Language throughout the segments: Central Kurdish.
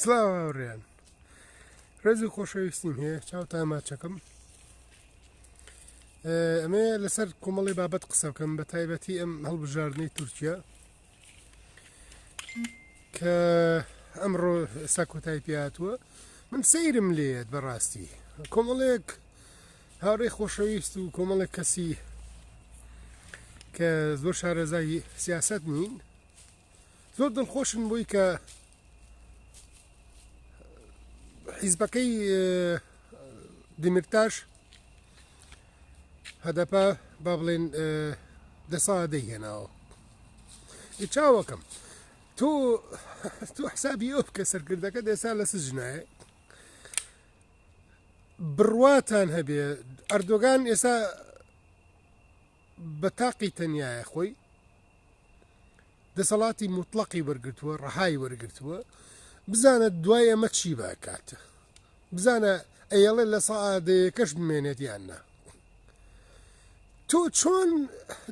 سڵاو هاوڕێیان ڕێز و خۆشەویستیم هەیە چاوتان ماچەکەم ئەمێ لەسەر کۆمەڵی بابەت قسە بکەم بە تایبەتی ئەم هەڵبژاردنەی تورکیا کە ئەمڕۆ ئێستا کۆتای پێهاتووە من سەیرم لێت بەڕاستی کۆمەڵێک هاوڕێی خۆشەویست و کۆمەڵێک کەسی کە زۆر شارەزای سیاست نین زۆر دڵخۆشن بۆی کە حیزبەکەی دیمیرتاش هەدەپە با بڵێن دەسا دەی هێناوە چاوەکەم تۆ تۆ حسابی ئەو بکە سەرکردەکە دێسا لە سجنایە بڕواتان هەبێ ئەردۆگان ئێستا بە تاقی تەنیایە خۆی دەسەڵاتی موتڵەقی وەرگرتووە، ڕەهای وەرگرتووە، بزانە دوای ئەمە چی بکات، بزانە ئەیەڵێ لە سەعا دەیەکەش بمێنێت یان نا. تۆ چۆن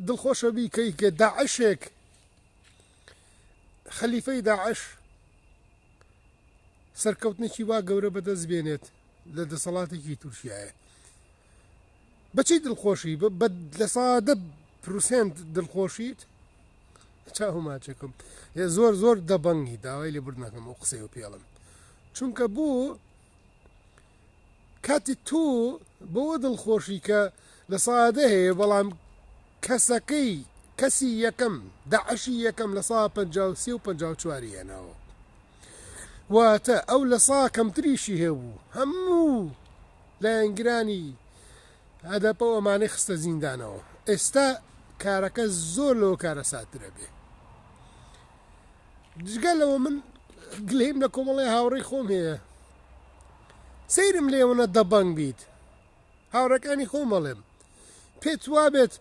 دڵخۆشە بیکەی کە داعشێک خەلیفەی داعش سەرکەوتنێکی وا گەورە بەدەست بێنێت لە دەسەڵاتێکی تورکیایە بەچی دڵخۆشی بە لە 10% دڵخۆشیت چاو ماچەکەم زۆر زۆر دەبەنگی داوای لێ بردنەکەم ئەو قسەی و پێڵم چونکە بۆ کاتی تۆ بۆ دڵخۆشی کە لە سادە هەیە بەڵام کەسەکەی کەسی یەکەم داعشی یەکەم لە سا 53 و 54 هێناوە واتە ئەو لە سا کەمتریشی هەبوو هەموو لایەنگرانی هەدەپە و ئەمانەی خستە زیندانەوە ئێستا کارەکە زۆر لەوە کارەساتترە بێ جگە لەوە من گلەیم لە کۆمەڵی هاوڕێی خۆم هەیە سەیرم لێوەنە دەبەنگ بیت هاوڕەکانی خۆم ئەڵێم پێت وابێت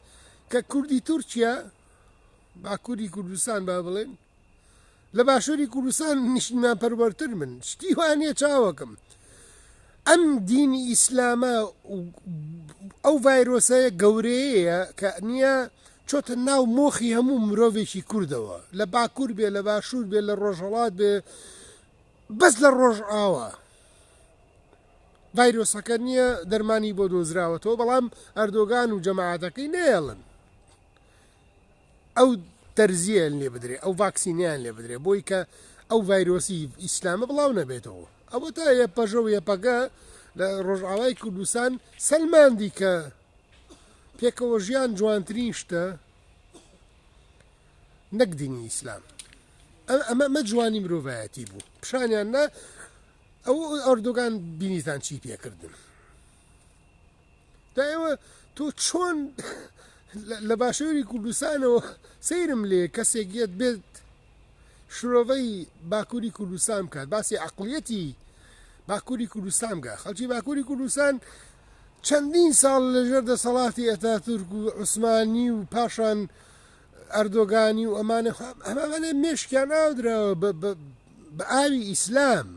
کە کوردی تورکیا باکووری کوردستان با بڵێن لە باشووری کوردستان نیشتیمان پەروەرتر من شتی وا نییە چاوەکەم ئەم دینی ئیسلامە ئەو ڤایرۆسەیە گەورەیە کە نییە چۆتە ناو مۆخی هەموو مرۆڤێکی کوردەوە لە باکوور بێ لە باشوور بێ لە ڕۆژهڵات بێ بەس لە ڕۆژئاوا ڤایرۆسەکە نییە دەرمانی بۆ دۆزراوەتەوە بەڵام ئەردۆگان و جەماعەتەکەی نێڵن ئەو دەرزیەیان لێ بدرێ ئەو ڤاکسینیان لێ بدرێ بۆی کە ئەو ڤایرۆسی ئیسلامە بڵاو نەبێتەوە ئەوە تا یەپەژە و یەپەگە لە ڕۆژئاوای کوردستان سەلماندی کە پێکەوە ژیان جوانترین شتە نەک دینی ئیسلام ئەمە مە جوانی مرۆڤایەتی بوو پیشانیان نا ئەو ئەردۆگان بینیتان چی پێکردن دا ئێوە تۆ چۆن لە باشووری کوردستانەوە سەیرم لێ کەسێک یەت بێت شرۆڤەی باکووری کوردستان بکات باسی عقلیەتی باکووری کوردستان بکات خەڵکی باکووری کوردستان چەندین ساڵ لەژێر دەسەڵاتی ئەتاتورک و عوسمانی و پاشان ئەردۆگانی و ئەمانە ئەمانە مێشکیان ئاودراوە بە ئاوی ئیسلام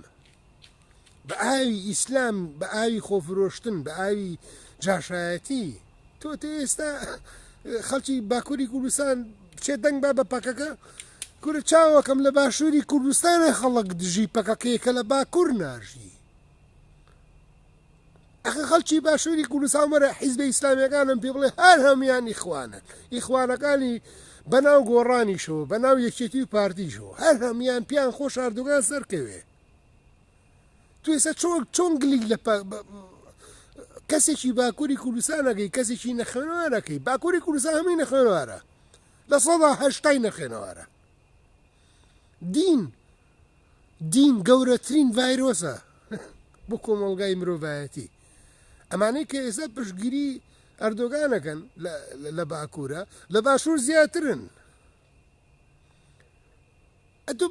بە ئاوی ئیسلام بە ئاوی خۆفرۆشتن بە ئاوی جاشایەتی تۆ تێ ئێستا خەڵکی باکووری کوردستان بچێت دەنگ با بە پەکەکە کورە چاوەکەم لە باشووری کوردستانە خەڵک دژی پەکەکەیە کە لە باکوور ناژی ئەخە خەڵکی باشووری کوردستان وەرە حیزبە ئیسلامیەکانم پێ بڵێ هەر هەمویان ئیخوانن ئیخوانەکانی بەناو گۆڕانیشەوە بەناو یەکێتی و پارتیشەوە هەر هەمویان پیان خۆش ئەردۆگان سەرکەوێ تو ئێستا چۆن چۆن گلی لە کەسێکی باکووری کوردستانەکەی کەسێکی نەخوێنەوارەکەی باکووری کوردستان هەمووی نەخوێنەوارە 80%ی نەخوێنەوارە دین دین گەورەترین ڤایرۆسە بۆ کۆمەڵگای مرۆڤایەتی ئەمانەی کە ئێستا پشتگیری ئەردۆگانەکەن لە باکوورە لە باشوور زیاترن ئەتۆ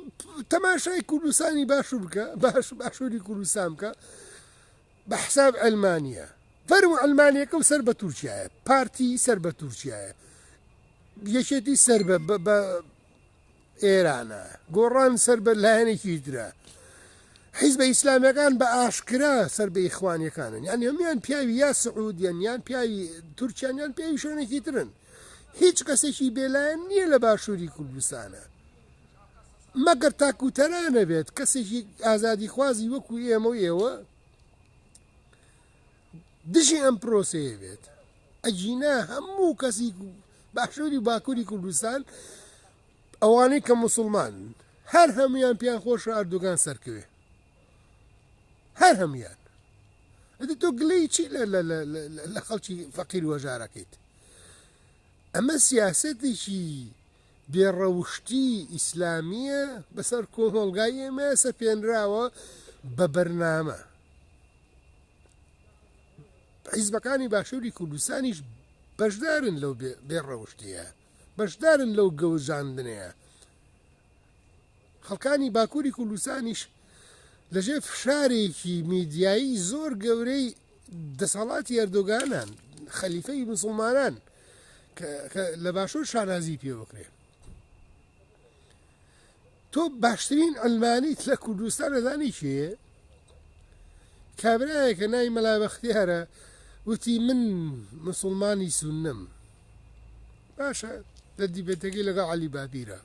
تەماشای کوردستانی باشوور بکە باش باشووری کوردستان بکە بە حساب ئەلمانیە فەرمو ئەلمانیەکە و سەر بە تورکایە پارتی سەر بە تورکایە یەکێتی سەر بە ئێرانە گۆڕان سەر بە لایەنێکی ترە حیزبە ئیسلامیەکان بە ئاشکرا سەر بە ئیخوانیەکانن یان هەموان پیاوی یا سعودیان یان پیاوی تورکیان یان پیاوی شوێنێکی ترن هیچ کەسێکی بێلایەن نییە لە باشووری کوردستانە. مەگەر تاکوتەرا نەبێت کەسێکی ئازادیخوازی وەکو ئێمە و ئێوە دژی ئەم پرۆسەیە بێت، ئەگینا هەموو کەسی باشووری و باکووری کوردستان ئەوانەی کە موسڵمانن هەر هەمویان پێیان خۆشە ئەردۆگان سەرکەوێ، هەر هەمویان. ئەدی تۆ گلەی چی لە خەڵکی فەقیر وەژارەکەیت؟ ئەمە سیاسەتێکی بێڕەوشتی ئیسلامییە بەسەر کۆمەڵگای ئێمە سەپێنراوە بە بەرنامە. حیزبەکانی باشووری کوردستانیش بەشدارن لەو بێڕەوشتیە، بەشدارن لەو گەوجاندنەیە. خەڵکانی باکووری کوردستانیش لەژێر فشارێکی میدیایی زۆر گەورەی دەسەڵاتی ئەردۆگانان، خەلیفەی مسوڵمانان کە لە باشوور شانازی پێ بکرێ. تۆ باشترین عەلمانیت لە کوردستان ئەزانی کێیە؟ کابرایەکە ناوی مەلا بەختیارە وتی من مسوڵمانی سوننەم. باشە لە دیبەتەکەی لەگەڵ عەلی باپیرە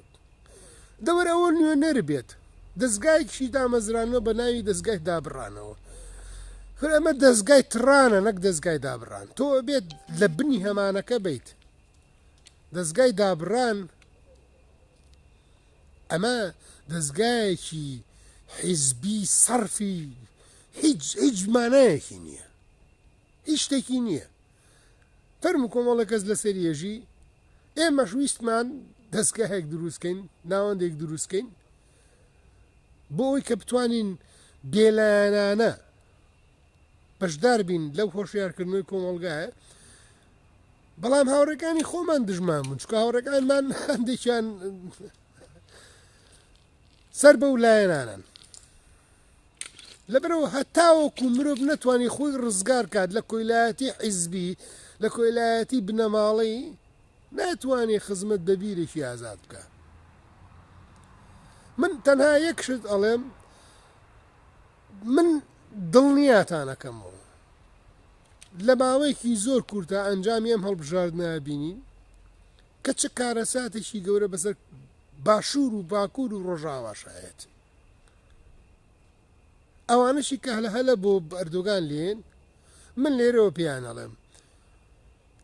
دەوەر ئەوە نوێنەر بێت دەزگایەکیشی دامەزرانەوە بە ناوی دەزگای دابڕانەوە. خر ئەمە دەزگای تڕانە نەک دەزگای دابڕان. تۆ ئەبێت لە بنی هەمانەکە بیت. دەزگای دابڕان ئەمە دەزگایەکی حیزبی سەرفی هیچ هیچ مانایەکی نییە. هیچ شتێکی نییە. فەرموو کۆمەڵێک کەس لەسەر یەژی، ئێمەش ویستمان دەزگایەک دروست کەین، ناوەندێک دروست کەین بۆ ئەوەی کە بتوانین بێلایەنانە بەشدار بین لەو هۆشیارکردنەوەی کۆمەڵگایە. بەڵام هاوڕێکانی خۆمان دژمان بوون، چونکە هاوڕێکانمان هەندێکیان سەر بەو لایەنانەن. لەبەرئەوە هەتاوەکو مرۆڤ نەتوانی خۆی ڕزگار کات لە کۆیلایەتی حیزبی، لە کۆیلایەتی بنەماڵەی، ناتوانێ خزمەت بە بیرێکی ئازاد بکا. من تەنها یەک شت ئەڵێم، من دڵنیاتان ئەکەمەوە لە ماوەیەکی زۆر کورتا ئەنجامی ئەم هەڵبژاردنە بینین کە چ کارەساتێکی گەورە بەسەر باشوور و باکوور و ڕۆژاواش هەیەت. ئەوانەشی کە هەلە هەلە بۆ ئەردۆگان لێن من لێرەوە پێیان ئەڵێم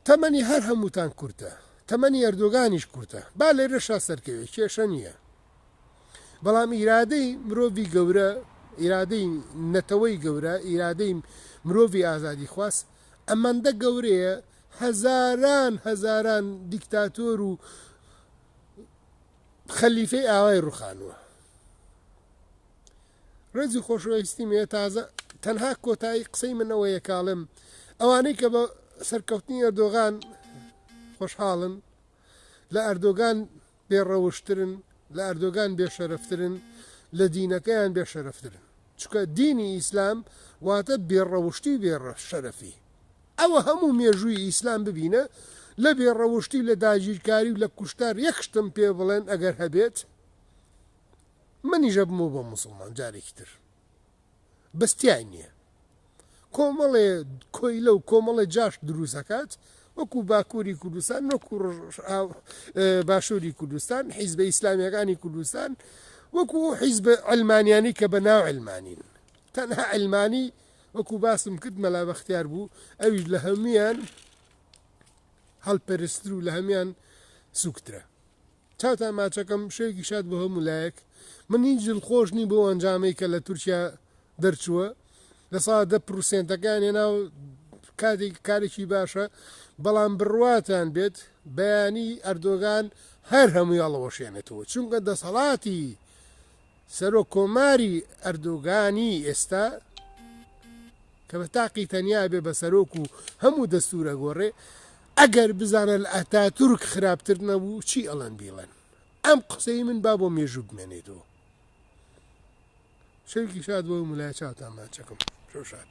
تەمەنی هەر هەمووتان کورتە تەمەنی ئەردۆگانیش کورتە با لێرەشا سەرکەوێ کێشە نییە بەڵام ئیرادەی مرۆڤی گەورە ئیرادەی نەتەوەی گەورە ئیرادەی مرۆڤی ئازادی خواست ئەمەندە گەورەیە هەزاران هەزاران دیکتاتۆر و خەلیفەی ئاوای ڕوخانووە. ڕێزی خۆشەویستیم هەیە تازە تەنها کۆتایی قسەی من ئەوەیە کاڵێم ئەوانەی کە بە سەرکەوتنی ئەردۆغان خۆشحاڵن لە ئەردۆگان بێڕەوشترن لە ئەردۆگان بێشەرەفترن لە دینەکەیان بێشەرەفترن چونکە دینی ئیسلام واتە بێڕەوشتی و بێشەرەفی ئەوە هەموو مێژووی ئیسلام ببینە لە بێڕەوشتی و لە داگیرکاری و لە کوشتار یەک شتم پێ بڵێن ئەگەر هەبێت منیش ئەبمەوە بە موسڵمان جارێکی تر بەس تیای نییە کۆمەڵێ کۆیلە و کۆمەڵێ جاش دروست ئەکات وەکو باکووری کوردستان وەکو باشووری کوردستان حیزبە ئیسلامیەکانی کوردستان وەکو حیزب علمانیانی کە بە ناو علمانین تەنها علمانی وەکو باسم کرد مەلا بەختیار بوو ئەویش لە هەمویان هەڵپەرستر و لە هەمویان سوکترە چاوتان ماچەکەم شەوێکی شاد بۆ هەموو لایەک من هیچ دڵخۆش نیم بەو ئەنجامەی کە لە تورکیا دەرچووە 10% پرسێنتەکان هێنا و کاتێک کارێکی باشە بەڵام بڕواتان بێت بەیانی ئەردۆگان هەر هەمووی هەڵەوەشێنێتەوە چونکە دەسەڵاتی سەرۆک کۆماری ئەردۆگانی ئێستا کە بە تاقی تەنیا بێ بە سەرۆک و هەموو دەستور ئەگۆڕێ ئەگەر بزانە لە ئەتاتورک خراپتر نەبوو چی ئەڵێن بیڵێن ئەم قسەی من با بۆ مێژوو بمێنێتەوە شەوێکی شاد بۆ مولای چاوتان ماچەکەم شەو شاد.